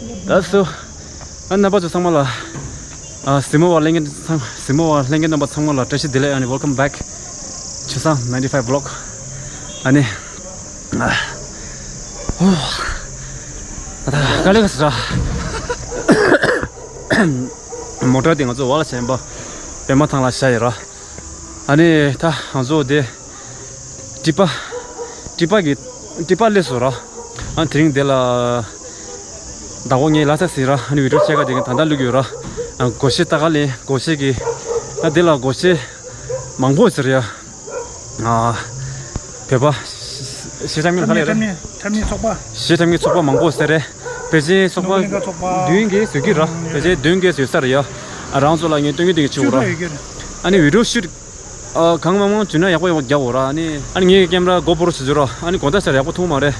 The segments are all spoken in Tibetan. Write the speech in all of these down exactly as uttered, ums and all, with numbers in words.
ལགས་སོ། ཨ་རྣམ་པ་ཚོ་ཚང་མ་ལ། ཨ་གཟིགས་མོ་བ་ལྷན་རྒྱས་ཚང་གཟིགས་མོ་བ་ལྷན་རྒྱས་རྣམ་པ་ཚང་མ་ལ་བཀྲ་ཤིས་བདེ་ལེགས། ཨ་ནི་welcome back ཆུ་བཟང་ninety five vlog། ཨ་ནི། ཨ། ཨོ། ཨ་ད་དཀའ་ལས་ཁག་སོང་། མོ་ཊ་དེ་ང་ཚོ་བ་ལ་ཞེན་པ་པད་མ་ཐང་ལ་བཞག་ཡོད་ར། ཨ་ནི་ད་ང་ཚོ་དེ་ཊི་པ་ཊི་པ་གི་ཊི་པ་སླེབས་སོང་ར། ཨ་དེ་རིང་དེ་ལ་ཟླ་བོ་ངའི་ལ་ཚ་ཟིན་ར། ཨ་ནི་བི་ཌིའོ་ཆེ་ག་དེ་གི་ད་ལྟ་ལུག་ཡོད་ར། ཨ་སྒོར་གཞས་ལྟ་ག་ལེན། སྒོར་གཞས་གི་ཨ་དེ་ལ་སྒོར་གཞས་མང་པོ་ཟེར་ཡ། ཨ་བོད་པ་གཞས་འཁྲབ་མཁན་ག་ལེ་རེད། འཁྲབ་མཁན་ཚོགས་པ། གཞས་འཁྲབ་མཁན་ཚོགས་པ་མང་པོ་ཟེར་རེད། ཕལ་ཆེར་ཚོགས་པ་ནོར་བུ་གླིང་ག་ཚོགས་པ། བདུན་གྱིས་བཟོས་ཀྱི་ར། ཕལ་ཆེར་བདུན་གྱིས་བཟོས་ས་རེད་ཡ། ཨ་རང་ཚོ་ལ་ངས་སྟོན་གྱི་འདུག་ཆུ་ར། ཨ་ནི་བི་ཌིའོ་ཤུཊ་ཨ་གང་མང་མང་བྱུང་ན་ཡག་པོ་ཡག་པོ་རྒྱག་འོ་ར། ཨ་ནི་ཨ་ནི་ངའི་ཀེམ་ར་གོ་པོ་རོ་ཞིག་བཟོས་ར། ཨ་ནི་གོ་ད་ཆར་ཡག་པོ་ཐུག་མ་རེད།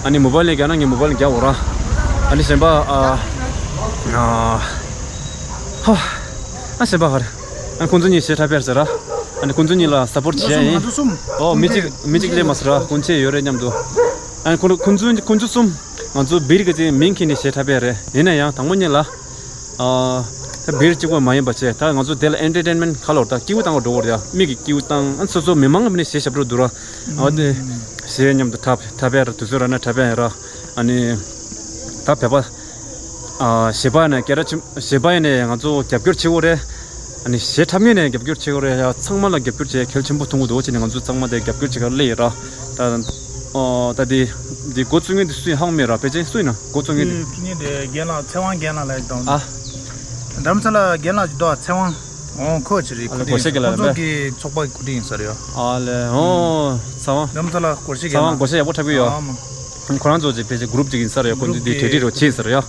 ཨ་ནི་མོ་བལ་ནས་རྒྱག་ན་ངའི་མོ་བལ་ནས་རྒྱག་འོ་ར། ཨ་ནི་གཞན་པ་ཨ་ཨ་ཧ་ཨ་གཞན་པ་ཧར། ཨ་ཁོང་ཚོ་གཉིས་གཞས་འཁྲབ་པ་ཟེར་ར། ཨ་ནི་ཁོང་ཚོ་གཉིས་ལ་སཔོར་ཊི་བྱེད་ཡ་ཡིན། ང་ཚོ་གསུམ། ཨོ་མི་གཅིག་མི་གཅིག་སླེབས་མ་སོང་ར། ཁོང་ཚོ་ཡོད་རེད་མཉམ་དུ། ཨ་ཁོང་ཁོང་ཚོ་ཁོང་ཚོ་གསུམ་ང་ཚོ་སྦིར་གི་ཅིག་མིང་ཁྱེར་ནས་གཞས་འཁྲབ་པ་རེད། ཡིན་ན་ཡང་དང་པོ་ཉིད་ལ་ཨ་ད་སྦིར་གཅིག་པོ་མ་ཡིན་པ་བྱས། ད་ང་ཚོ་དེ་ལ་ཨེན་ཊར་ཊེན་མེན་ཊི་ག་ལོར་ད་སྐྱིད་པོ་བཏང་ག་འགྲོ་གི་རེད་ཡ། མིག་གི་སྐྱིད་པོ་བཏང་། ཨ་སོ་སོ་མི་མང་གི་ནས་གཞས་ཞབས་བྲོ་འདུག་ར། ཨ་དེ་གཞས་མཉམ་དུ་འཁྲབ་འཁྲབ་པ་ར། དུས་ཚོད་རག་ན་འཁྲབ་པ་ཡིན་ར། ཨ་ནི་ད་བོད་པ་ཨ་གཞས་པ་ནས་སྐད་གྲགས་ཆེན། གཞས་པ་ཡིན་ནས་ང་ཚོ་རྒྱབ་སྐྱོར་བྱེད་དགོས་རེད། ཨ་ནི་གཞས་འཁྲབ་མཁན་ནས་རྒྱབ་སྐྱོར་བྱེད་དགོས་རེད་ཡ། ཚང་མ་ལ་རྒྱབ་སྐྱོར་བྱེད་གལ་ཆེན་པོ་མཐོང་གི་འདུག་བྱས་ནས་ང་ཚོ་ཚང་མ་དེ་རྒྱབ་སྐྱོར་བྱེད་ག་སླེབས་ཡོད་ར། ད་ཨོ་ད་དེ་དེ་འགོ་བཙུགས་མཁན་དེ་སུ་ཡིན་ཧ་གོ་མེད་ར། ཕལ་ཆེར་སུ་ཡིན་ན་འགོ་བཙུགས་མཁན་དེ། དེ་བཙུགས་མཁན་དེ་རྒན་ལགས་ཚེ་དབང་རྒན་ལགས་ལབ་ཀྱི་འདུག་ཨ་རྡ་རམ་ས་ལ་རྒན་ལགས་ཅིག་འདུག་ཚེ་དབང་། ཨོ་ཁོ་ཅིག་རེད། ཨ་ལེ་སྒོར་གཞས་ཀྱི་ལ་ཁོང་ཚོ་རེད་པས། གི་ཚོགས་པ་གི་སྐུ་མགྲོན་ཡིན་ས་རེད་ཡ། ཨ་ལེ་ཨོ་ཚེ་དབང་། རྡ་རམ་ས་ལ་སྒོར་གཞས་ཚེ་རྒན་དབང་ལགས། སྒོར་གཞས་ཡག་པོ་འཁྲབ་ཀྱི་ཡོད། ཨ་མ། ཁོ་རང་ཚོ་ཅིག་ཕལ་ཆེར་གུ་རུབ་ཅིག་ཡིན་ས་རེད་ཡ། ཁོ་ཚོ་དེ་གྲ་སྒྲིག་རོགས་བྱེད་ས་རེད་ཡ།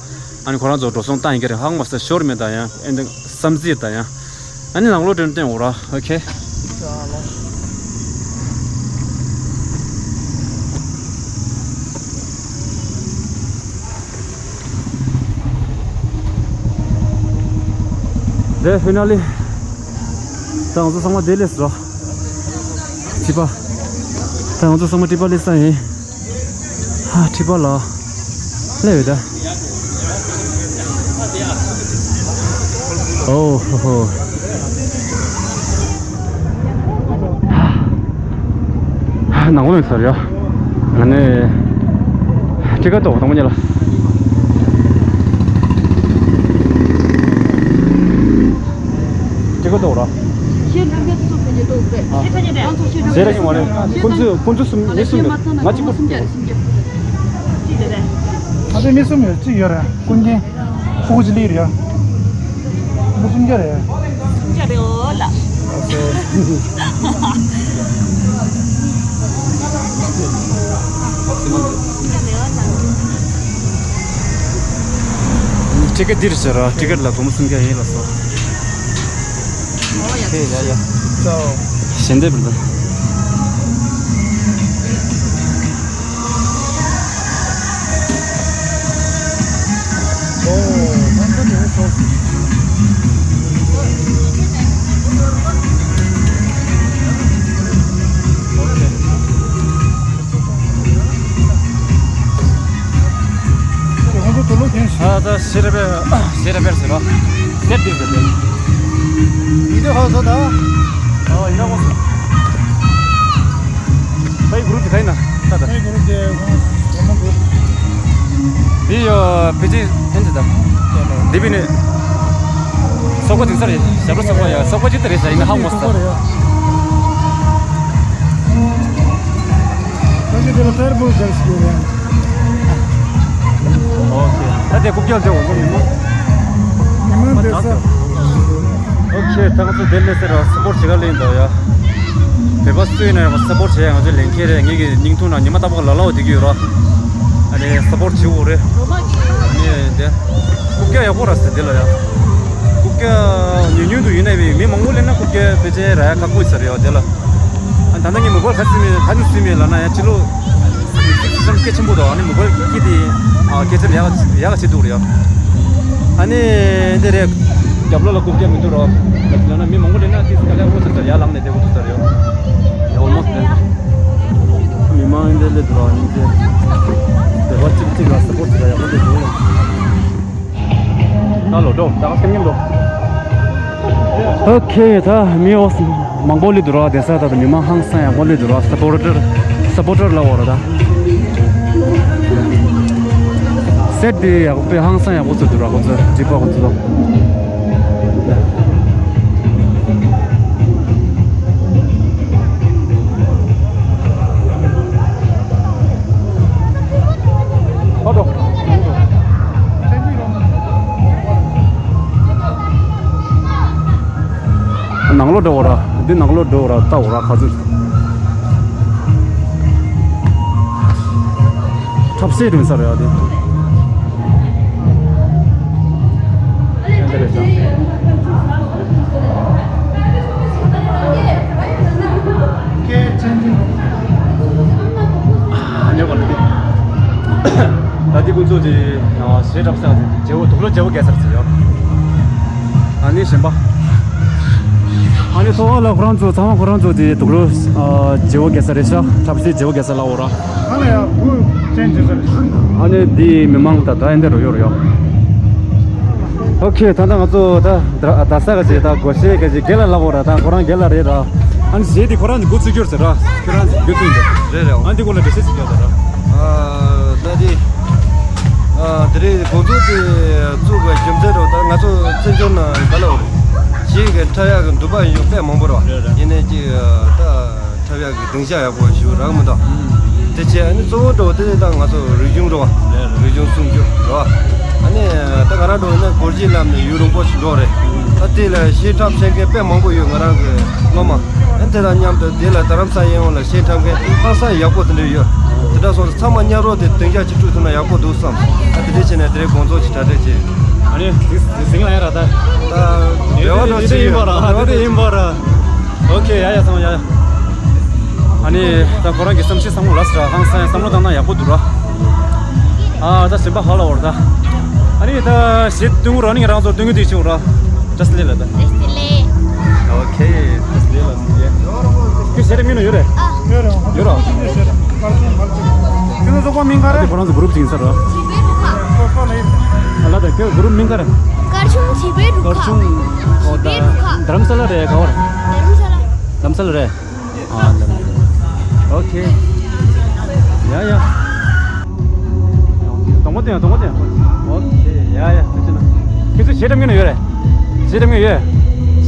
ཨ་ནི་ཁོ་རང་ཚོ་འགྲོ་སོང་བཏང་ཡིན་གྱི་རེད། ཧ་གོ་མ་སོང་། ཤོར་མེད་ད་ཡ། ཨེ་འདི་བསམ་རྩིས་ད་ཡ། ཨ་ནི་ནང་ལོགས་དྲན་བསྟན་འོ་ར། ཨོ་ཁེ། དེ་ཕི་ན་ལི། ད་ང་ཚོ་ཚང་མ་དེ་སླེབས་སོང་། ཊི་པ། ད་ང་ཚོ་ཚང་མ་ཊི་པ་སླེབས་ས་ཡིན། ཧ་ཊི་པ་ལ། སླེབས་ཡོད་ད། ཨོ་ཧོ་ཧོ། ནང་ལོགས་ཡིན་ས་རེད་ཡ། ང་ནི་ཊི་ཀེ་ཊི་ཏོག་དང་པོ་ཉིད་ལ། ཊི་ཀེ་ཊི་ཏོག་ར། ཞེ་དྲག་ཡོད་མ་རེད། ཁོང་ཚོས་ཁོང་ཚོ་གསུམ་མི་གསུམ་ཡོད། ང་གཅིག་པུ། ཨ་ཚོད་མི་གསུམ་ཡོད། གཅིག་ཡོད་རེད། ཀུན་མཁྱེན། ཕྲུ་གུ་གཅིག་སླེབས་རེད་ཡ། ཕྲུ་གུ་སུམ་བརྒྱ་རེད། སུམ་བརྒྱ་རེད་འོ་ལགས། ཨ་ཙི། ཊི་ཀེ་ཊི་འདིར་ཟེར་ར། ཊི་ཀེ་ཊི་ལ་སྒོར་མོ་སུམ་བརྒྱ་ཡིན་ལགས་སོ། ཨོ་ཡ། ཧེ་ཡ་ཡ། ཙོ། གཞན་དེ་བར་དུ། ཨ་ད་ཤེས་རབ་པས། ཤེས་རབ་པས་ཟེར་རོ། དེབ་དེབ་ཟེར་དེབ། ཡིན་དུས་ཧོ་ཟོ་ད། ཨོ་ཡིན་ན་ཧོ་ཟོ། ཕའི་གུ་རུབ་དེ་ག་ཡིན་ན་ད་ད། ཕའི་གུ་རུབ་དེ་ཧོ་ཟོ་མོ་གུ། འདི་ཡོ་བི་ཅི་ཨེན་ཅི་ད། འདི་བི་ནི། སོག་པོ་དེང་སར་རེད། ཞབས་བྲོ་སོག་པོ་ཡ། སོག་པོ་ཅི་ལྟར་རེད་ཟེར་ཡིན་ན་ཧ་གོ་མ་སོང་། སོག་པོ་རེད་ཡ། ད་ཅི་དེ་ལ་ཕེར་བུལ་གལ་སྐྱེས་རེད། ཨོ་ཁེ། ད་དེ་རྐུབ་བཀྱག་དེ་འོང་གི་མི་མང་། མི་མང་དེ་ས། ཨོ་ཁེ། ད་ང་ཚོ་དེ་ལས་ཟེར་ར་སི་པོར་ཊི་བྱེད་ག་ལེན་འདུག་ཡ། བོད་པ་སུ་ཡིན་ན་ཡང་སི་པོར་ཊི་བྱེད་ཡ་ང་ཚོའི་ལས་འགན་རེད། ངེད་ཀྱི་སྙིང་ཐུང་ན་ཉི་མ་རྟག་པར་ལ་ལའོ་བསྡད་ཀྱི་ཡོད་ར། ཨ་ནི་སི་པོར་ཊི་བྱེད་དགོས་རེད། ཨ་ནི་དེ། རྐུབ་བཀྱག་ཡག་པོ་ར་ཟེར་དེ་ལ་ཡ། རྐུབ་བཀྱག་ཉུང་ཉུང་དུ་ཡིན་ན་བས་མི་མང་པོ་སླེབས་ན་རྐུབ་བཀྱག་ཕལ་ཆེར་རག་ཡ་ཁག་པོ་ཡིན་ས་རེད་ཡ་དེ་ལ། ཨ་ད་ལྟ་ངས་མོ་བལ་ག་ཚོད་སིམ་མེད་ག་ཚོད་སིམ་མེད་ལབ་ན་ཡ་ཕྱི་ལོགས་སིམ་སྐད་ཆེན་པོ་འདུག་ཨ་ནི་མོ་བལ་སྐད་དེ་ཨ་སྐད་ཆ་ཡག་ཡག་ག་བྱེད་འདུག་རེད་ཡ། ཨ་ནི་འདི་རེད། རྒྱབ་ལོགས་ལ་རྐུབ་བཀྱག་མི་འདུག་རོ། ལབ་ན་མི་མང་པོ་སླེབས་ན་ཏིས་དཀའ་ལས་ཁག་པོ་ཚར་ཚར་ཡར་ལངས་ནས་བསྡད་དགོས་ཐུག་ཚར་ཡོད། ཡ་ཨོལ་མོ་སི་ཊི་དེ། མི་མང་འདི་སླེབས་འདུག་རོ། ཨ་ནི་དེ། བོད་པ་གཅིག་གཅིག་ལ་སི་པོར་ཊི་བྱེད་ཡག་ཡག་པོ་འདུག་རོ། འགྲོ། ད་ག་སེམས་ཉིད་འགྲོ། ཨོ་ཁེ། ད་མི་འོ་མང་པོ་སླེབས་འདུག་ར། དེ་ས་ད་ད་མི་མང་ཧང་སང་ཡག་པོ་སླེབས་འདུག་ར། སབ་པོར་ཊར་སབ་པོར་ཊར་ལབ་དགོས་ར། ད་སེ་ཊི་དེ་ཡག་པོ་ཧང་སང་ཡག་པོ་བཟོས་འདུག་ར། ཁོ་ཚོ་སྒྲིག་པ་ཁོ་ཚོ། ཨོ་ཏོ། ནང་ལོགས་འགྲོ་འོ་ར། འདི་ནང་ལོགས་འགྲོ་འོ་ར། ལྟ་འོ་ར། ཁ་ཚུར། ཁྲབ་སེ་རུང་ས་རེད་ཡ་དེ། འདི་རེད་ཤག་ཨ་ནི་གོ་ལ་དེ། ད་དེ་ཀུན་ཚོགས་ཀྱི་ཞེ་དྲག་ས་རྗེ་བོ་དུག་ལོ་རྗེ་བོ་གེ་སར་ཚོ་ཡོད། ཨ་ནི་གཞན་པ། ཨ་ནི་ཚོ་བ་ལ་ཁོ་རང་ཚོ་ཚང་མ་ཁོ་རང་ཚོ་དེ་དུག་ལོ་རྗེ་བོ་གེ་སར་རེད་ཤག་ཁྲབ་སེ་རྗེ་བོ་གེ་སར་ལ་འོ་ར། ཨ་ལ་ཡ་བུ་ཅན་ཅི་ཟེར། ཨ་ནི་འདི་མི་མང་ད་ད་ཨེ་འདྲ་རོ་ཡོ་རོ་ཡོ། ཨོ་ཁེ། ད་ལྟ་ང་ཚོ་ད་ད་ས་ག་ཅིག་ད་སྒོ་ཤེས་ག་ཅིག་རྒན་ལགས་ལབ་འོ་ར། ད་ཁོ་རང་རྒན་ལགས་རེད་ར། ཨ་ནི་ཟེ་དེ་ཁོ་རང་གི་འགོ་ཚུགས་རྒྱུར་ཟེར་ར། ཁྱོད་རང་གི་འགོ་ཚུགས་ཡིན་རེད་རེད། ཨ་ནི་འདི་སྐོར་ལ་འགྲེལ་བཤད་ཅིག་རྒྱག་ད་ར། ཨ་ད་དེ་ཨ་དེ་རིང་དགོང་ཚོགས་དེ་བཙུགས་པའི་རྒྱུ་མཚན་རོ། ད་ང་ཚོ་བཙན་བྱོལ་ནང་ག་ལ་འོ་རེད། གཞིས་ཀྱི་འཁྲབ་ཡག་གི་འདུན་པ་ཡོད་པས་མང་པོ་རོ། རེད་རེད། ཡིན་ནའི་ཅིག་ད། འཁྲབ་ཡག་གི་སྡིངས་ཆ་ཡག་པོ་ཞིག་རག་མི་འདུག་དེ་བྱས་ཨ་ནི་གཙོ་བོ་འགྲོ་བ་དེ་ད་ང་ཚོ་རིག་གཞུང་རོ། རིག་གཞུང་སྲུང་སྐྱོབ་རོ། ཨ་ནི་ད་ང་རང་འགྲོ་ན་སྒོར་གཞས་ལམ་ནས་ཡུན་རིང་པོ་ཞིག་འགྲོ་རེད། ད་དེ་ལ་གཞས་འཁྲབ་ཤེས་མཁན་དཔེ་མང་པོ་ཡོད། ང་རང་གི་སློབ་མ། ཨ་ནི་དེ་དང་མཉམ་དུ་དེ་ལ་རྡ་རམ་ས་ཡན་འོག་ལ་གཞས་འཁྲབ་མཁན་ཧང་སང་ཡག་པོ་དེ་འདྲ་ཡོད། དེ་འདྲ་སོང་ཙང་ཚང་མ་མཉམ་རོགས་དེ་སྡིངས་ཆ་ཅིག་བཙུགས་ཐུབ་ན་ཡག་པོ་འདུག་བསམ། ཨ་དེ་འདྲ་བྱས་ནས་དེ་རིང་དགོང་ཚོགས་ཀྱི་གྲ་སྒྲིག་བྱས། ཨ་ནི་དེ་ཟིང་ལ་ཡ་ར་ད། ད་འབྲེལ་བ་འདྲ་ཡིན་ཡིན་པ་ར། འབྲེལ་བ་འདྲ་ཡིན་པ་ར། ཨོ་ཁེ། ཡ་ཡ་སོང་ཡ་ཡ། ཨ་ནི་ད་ཁོ་རང་གི་བསམ་ཤེས་བསམ་བློ་ལ་ཟེར་ར། ཧང་སང་ཡ་བསམ་བློ་བཏང་ན་ཡག་པོ་འདུག་ར། ཨ་ད་སེམས་པ་ཧ་ལ་བོར་ད། ཨ་ནི་ད་ཞེ་སྟོན་ར་ནི་རང་ཚོ་སྟོན་གི་དུས་ཆུང་ར། བཀྲ་ཤིས་བདེ་ལེགས་ལ་ད། བཀྲ་ཤིས་བདེ་ལེགས། ཨོ་ཁེ། བཀྲ་ཤིས་བདེ་ལེགས་ལ་ཟེར་ཡ། ཁྱོད་ཞལ་རས་མིན་ནོ་ཡོད་རེད། ཡོད་རེད། ཡོད་རེད། ཁྱོད་ཚོ་གཟུགས་པོ་མིང་ག་རེ། ཁོ་རང་ཚོ་གུ་རུབ་ཅིག་ཡིན་ས་རེད། ཨ་ལ་ད་ཁྱོད་གུ་རུབ་མིང་ག་རེ། སྐར་ཆུང་བྱིས་པའི་རུ་ཁག་སྐར་ཆུང་། ཨོ་ད་རྡ་རམ་ས་ལ་རེད། ག་བར། རྡ་རམ་ས་ལ། རྡ་རམ་ས་ལ་རེད། ཨ་ལ། ཨོ་ཁེ། ཡ་ཡ། གདོང་པ་སྟོན་ཡ། གདོང་པ་སྟོན་ཡ། ཨོ་ཁེ། ཡ་ཡ། ཐུགས་རྗེ་གནང་། ཁྱེད་ཚོ་གཞས་འཁྲབ་མཁན་ཡོད་རེད། གཞས་འཁྲབ་མཁན་ཡོད།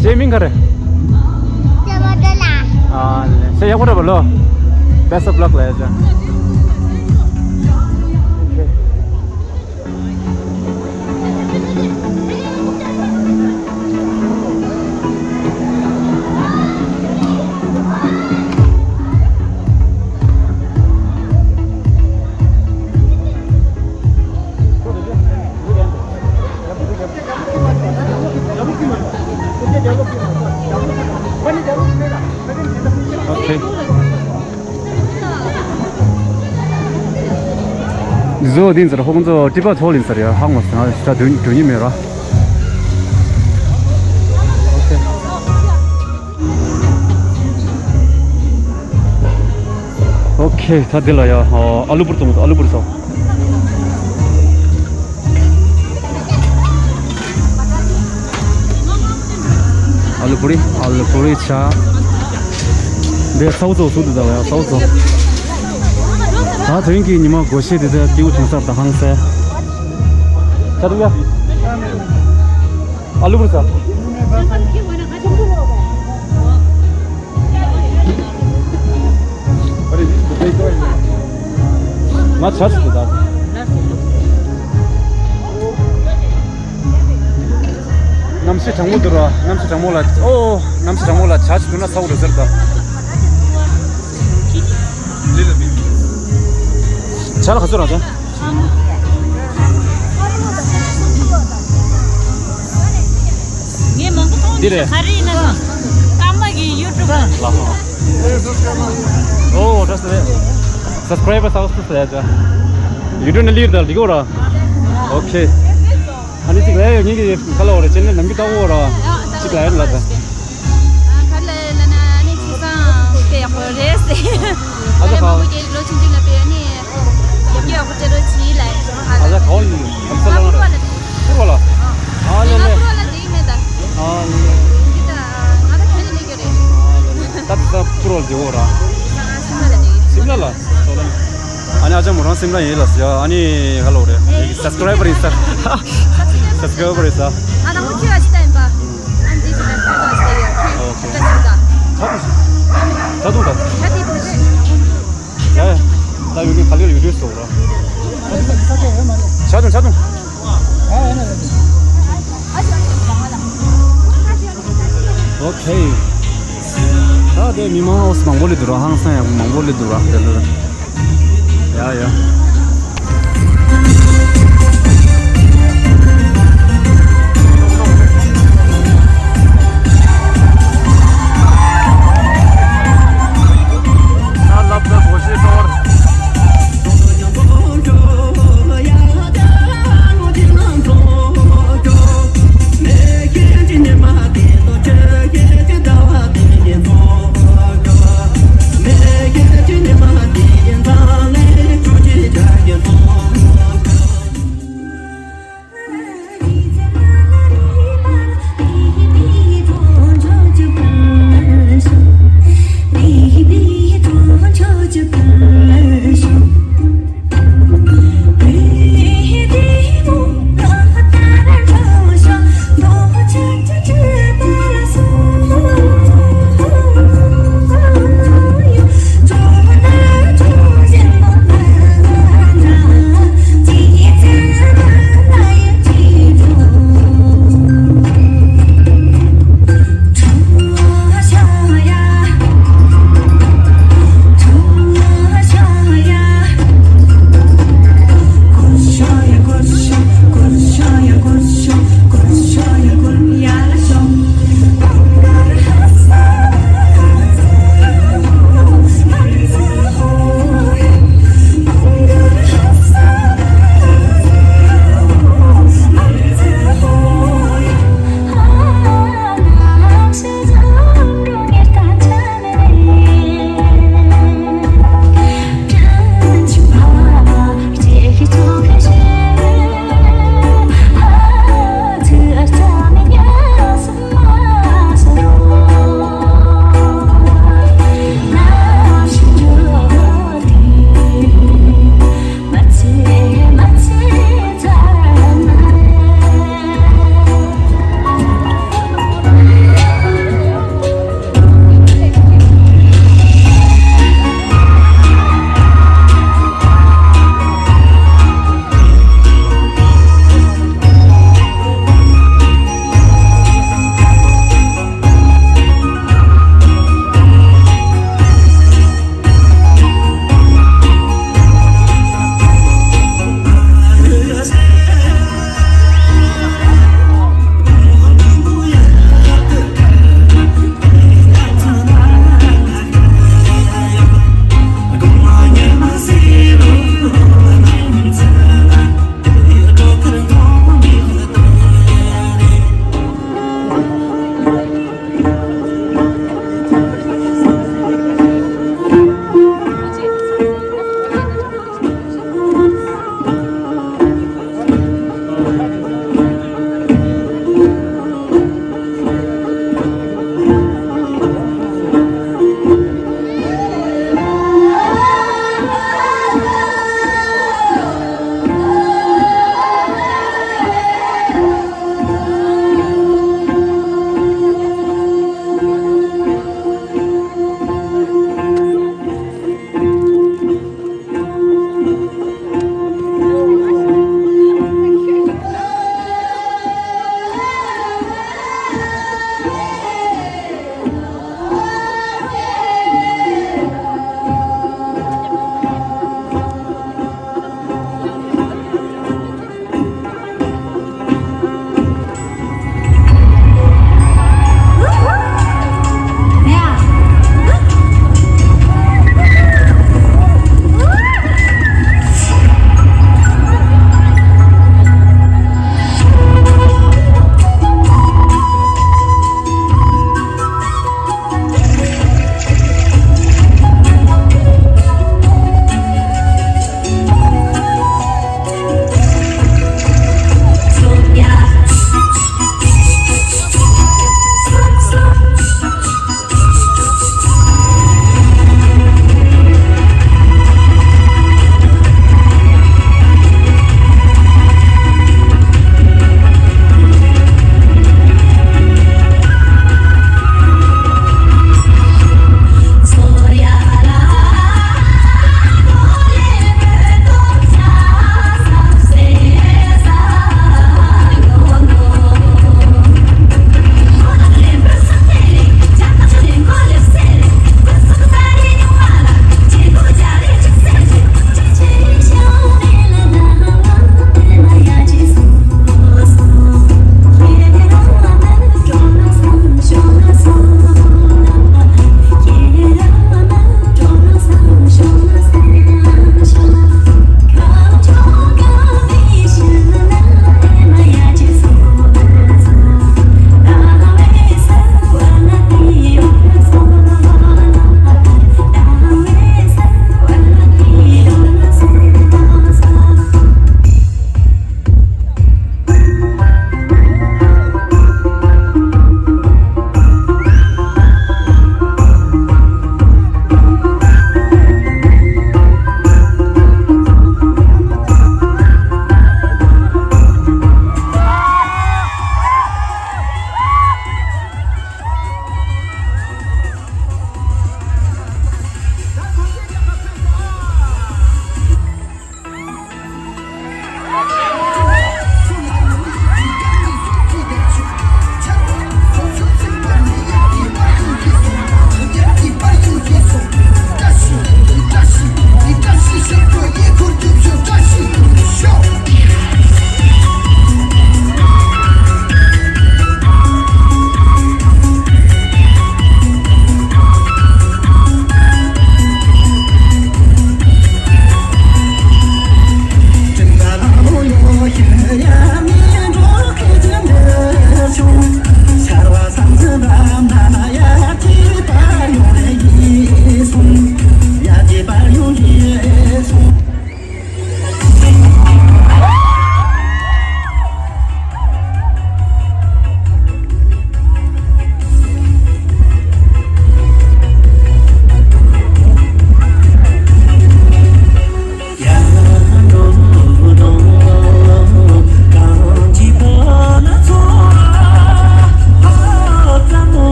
གཞས་མིང་ག་རེ། ཅ་མ་ཏྲ་ལ། ཨ་ལེ། གཞས་ཡག་པོ་འཁྲབ་པ་ལོ། Best of luck ལ་ཡ་ཅག་ཨོ་ཁེ། འདི་ཚོ་འདི་ཚོར་ཧོ་ཁོང་ཚོ་ཀྲི་པ་ཚོ་ལིན་ཟེར་ཡ་ཧང་བ་སང་ཤ་དོན་དོན་ཉི་མེད་ར། ཨོ་ཁེ། ཨོ་ཁེ། ད་འདི་ལ་ཡ་ཨ་ལུ་བུར་བཙོང་། ཨ་ལུ་བུར་བཙོང་། ཨ་ལུ་བུ་རི། ཨ་ལུ་བུ་རི་ཆ། འདི་ཚ་བོ་ཚོ་སུ་འདུག་ད་བ་ཡ་ཚ་བོ་ཚོ། ད་དེ་རིང་གི་ཉི་མ་སྒོར་གཞས་དེ་ཚོ་སྐྱིད་པོ་བྱུང་ས་རེད་ད་ཧང་སང་། ཆ་རུ་ཡ། ཨ་ལུ་བུར་བཙོང་། ང་ཆ་ཞིག་འདུག་ད། གནམ་གཤིས་གྲང་མོ་འདུག་ར། གནམ་གཤིས་གྲང་མོ་ལ། ཨོ། གནམ་གཤིས་གྲང་མོ་ལ་ཇ་ཞིག་འཐུང་ན་ཚ་བོ་རེད་ཟེར་ད། ཇ་ལ་ག་ཚོད་རག་ད། ངས་མང་པོ་མཐོང་འདི་རེད། ག་རེ་ཡིན་ན་སྐར་མ་གི་ཡུ་ཊུབ་ལ། ཨོ་བཀྲ་ཤིས་བདེ་ལེགས། སབ་སི་ཀ་རའི་བར་ཚོ་ལ་ཡ་ཅག་ཡུ་ཊུབ་ནས་ལིར་དང་འགྲིག་གོ་ར། ཨོ་ཁེ། ཨ་ནི་གཅིག་ལ་ཡོད་ཉིན་གྱི་ཁ་ལ་འོ་ར་ཅན་ནས་ནམ་གྱི་ལྟ་གོ་ར། གཅིག་ལ་ཡོད་ལ་ད། ཁ་ལ་ལ་ན་ཨ་ནི་ཅི་སང་དེ་ཡག་པོ་རེད་ཟེར། ཨ་ད་ཁ། ལོ་ཆུང་ཆུང་ལ་དཔེ་ནི་ཡག་པོ་ཡག་པོ་སྤྲད་རོགས་གྱིས་ལ། ཨ་ད་ཁ་འོ་ནི་ཨམ་ས་ལ་ལ་ར། ཨ་ལ་ལ། རེད་འོ་ར། ང་སིམ་ལ་ལ་ནས་ཡིན། སིམ་ལ་ལ། ཨ་ནི་ཨ་ཅག་མོ་རང་སིམ་ལ་ཡིན་ལ་ཟེར། ཨ་ནི་ཧ་ལོ་རེད། ཡིག་སབ་སི་ཀ་རའི་བར་ཡིན་ས། སབ་སི་ཀ་རའི་བར་ཡིན་ས། ང་དང་པོ་ཁྱོད་ལ་ཅི་ལྟ་ཡིན་པ། ཨ་འདི་ཅི་ལྟ་ཡིན་པ་ཟེར་ཡོད། ཨོ་ཁེ། ད་ཅི་ལྟ། ད་དུང་ད། ད་དུང་ད། ད་དེ་དུང་ད། ཡ་ཡ། ད་ཡོད་ཀྱི་ག་ལེར་ཡོད་དུས་སོ་ར། ཆ་དུང་ཆ་དུང་། ཨོ་ཁེ། ད་དེ་མི་མང་ཨོ་སི་མང་པོ་ལས་འདུག་ར། ཧང་སང་ཡག་པོ་མང་པོ་ལས་འདུག་ར། དེ་ལ་ཡ་ཡ།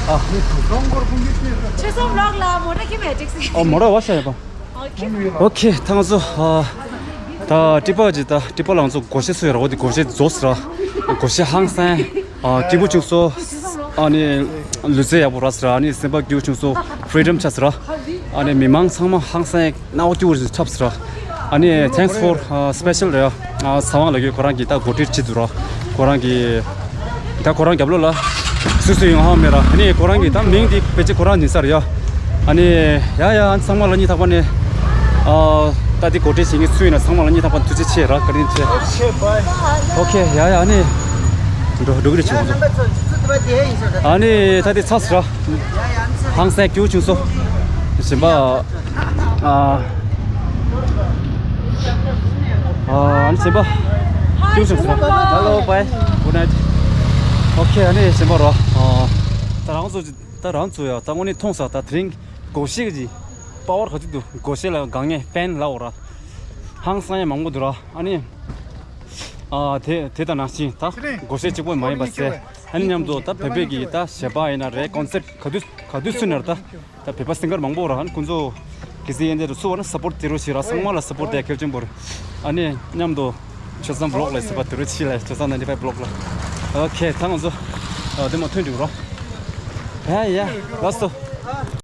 ཨ། ཆོས་སོང་ལོག་ལ་མོ་ཊ་ཁྱིམ་མེད་ཅིག་སི། ཨ། མོ་ཊ་བ་ཤ་ཡ་པ། ཨོ་ཁེ། ཨོ་ཁེ། ད་ང་ཚོ། ཨ། ད་ཀྲི་པ་ཇི་ད་ཀྲི་པ་ལ་ང་ཚོ་སྒོར་གཞས་སུ་ཡོད་ར། འོ་དེ་སྒོར་གཞས་རྫོགས་སི་ར། སྒོར་གཞས་ཧང་སང་། ཨ། སྐྱིད་པོ་བྱུང་སོང་། ཨ་ནི་ལུས་རྩལ་ཡག་པོ་རག་སི་ར། ཨ་ནི་སེམས་པ་སྐྱིད་པོ་བྱུང་སོང་། ཕི་རི་ཌམ་ཆགས་སི་ར། ཨ་ནི་མི་མང་ཚང་མ་ཧང་སང་། སྣང་བ་སྐྱིད་པོ་འཁྲབ་སི་ར། ཨ་ནི་thanks for special རེད། ཨ། ས་དབང་ལགས་ཀྱིས་ཁོ་རང་གི་ད་གོ་སྒྲིག་བྱེད་དུ་ར། ཁོ་རང་གི་ད་ཁོ་རང་རྒྱབ་ལོགས་ལ་སུ་སུ་ཡོང་ཧ་མེད་ར། ཨ་ནི་ཁོ་རང་གི་ད་མིང་འདི་ཕལ་ཆེར་ཁོ་རང་ཉན་ས་རེད་ཡ། ཨ་ནི་ཡ་ཡ། ཨ་ནི་ཚང་མ་ལ་སྙིང་ཐག་པ་ནས། ཨ། ད་འདི་གོ་སྒྲིག་བྱེད་མཁན་སུ་ཡིན་ན་ཚང་མ་ལ་སྙིང་ཐག་པ་ནས་ཐུགས་རྗེ་ཆེ་ར། བཀའ་དྲིན་ཆེ། ཨོ་ཁེ། ཡ་ཡ། ཨ་ནི་འགྲོ་འགྲོ་གི་རེད་བྱུང་། ཨ་ནི་ད་འདི་ཚར་སི་ར། ཧང་སང་སྐྱིད་པོ་བྱུང་སོང་། གཞན་པ། ཨ། ཨ་ནི་གཞན་པ། སྐྱིད་པོ་བྱུང་སོང་། Hello, bye, good night. ཨོ་ཁེ། ཨ་ནི་གཞན་པ་རོ། ཨ། ད་རང་ཚོ་ད་རང་ཚོ་ཡ་ད་དངོས་གནས་མཐོང་ས། ད་དེ་རིང་སྒོར་གཞས་ཀྱི་པ་ཝར་ག་ཚོད་འདུག་སྒོར་གཞས་ལ་དགའ་མཁན་ཕེན་ལབ་འོ་ར། ཧང་སང་ཡ་མང་པོ་འདུག་ར། ཨ་ནི། ཨ། དེ་དེ་དང་ནང་བཞིན་ད་སྒོར་གཞས་གཅིག་པོ་མ་ཡིན་པ་ཟེར། ཨ་ནི་མཉམ་དུ་ད་བོད་པའི་གི་ད་གཞས་པ་ཡིན་ན་རེད། ཀོན་སར་ག་དུས་ག་དུས་སུ་ནར་ད་ད་བོད་པ་སིང་གར་མང་པོ་ར། ཨ་ནི་ཁོང་ཚོ་གི་སི་ཡན་དེ་རུ་སུ་བ་ན་སབ་པོར་ཊི་དེ་རུ་ཞིག་ར། ཚང་མ་ལ་སབ་པོར་ཊི་དེ་གལ་ཆེན་པོ་རེད། ཨ་ནི་མཉམ་དུ་ཆོས་བཟང་བི་ལོག་ལ་ཟེར་བ་དེ་རུ་ཕྱི་ལ་ཆོས་བཟང་ནའིན་ཊི་ཕའིབ་བི་ལོག་ལ། ཨོ་ཁེ། ད་ང་ཚོ་ཨ་དེ་མ་ཐོན་འགྲིག་རོ། ཡ་ཡ། ལགས་སོ།